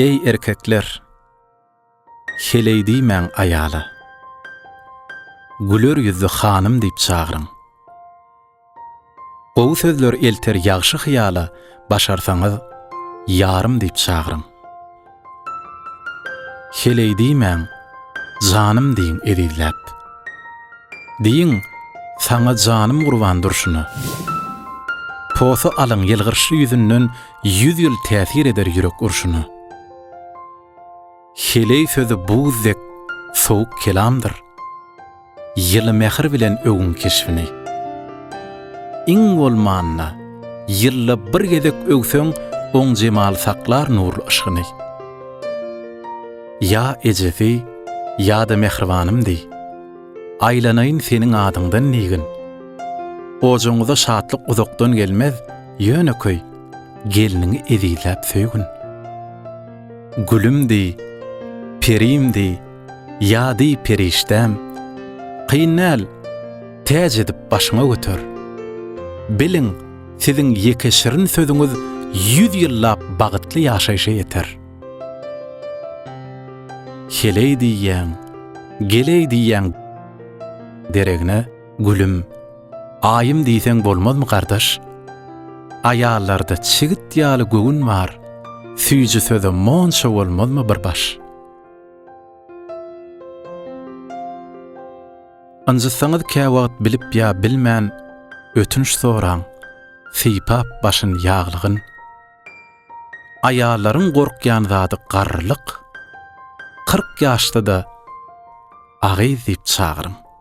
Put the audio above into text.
Eý erkekler! Heleý diýmäň aýala. Güler ýüzli hanym diýip çagyryň. Gowy sözler elter ýagşy hyýala, Başarsaňyz, ýarym diýip çagyryň. Heleý diýmäň, janym diýiň ezizläp. Diýiň, saňa janym gurban durşuna. Posa alyň ýylgyrşly ýüzünden Yüz ýyl täsir eder ýürek urşuna. Heleý sözi buz dek sowuk kelamdyr. Ýyly mähir bilen öwüň keşbini. Iň bolmanda, ýylda bir gezek öwseň, oň jemaly saklar nurly yşgyny. Ýa ejesi, ýa-da mähribanym diý. Aýlanaýyn seniň adyňdan diýgin. Ojagyňyza şatlyk uzakdan gelmez, ýönekeý, gelniňi ezizläp söýgün. Gülüm diý, perim diý, ýa diý perişdäm. Kyn däl, täç edip başyňa göter. Biliň, siziň ýeke şirin sözüňiz yüz ýyllap bagytly ýaşaýşa ýeter. Heleý diýýäň, geleý diýýäň deregine gülüm, aýym diýseň bolmazmy gardaş? Aýallarda çigit ýaly göwün bar, süýji söze monça bolmazmy bir baş? Ynjytsaňyz käwagt bilip ýa bilmän ötünç soraň, sypap başyn ýaglygyn. Aýallaryň gorkýan zady garrylyk, 40 ýaşda-da agyz diýip çagyryň.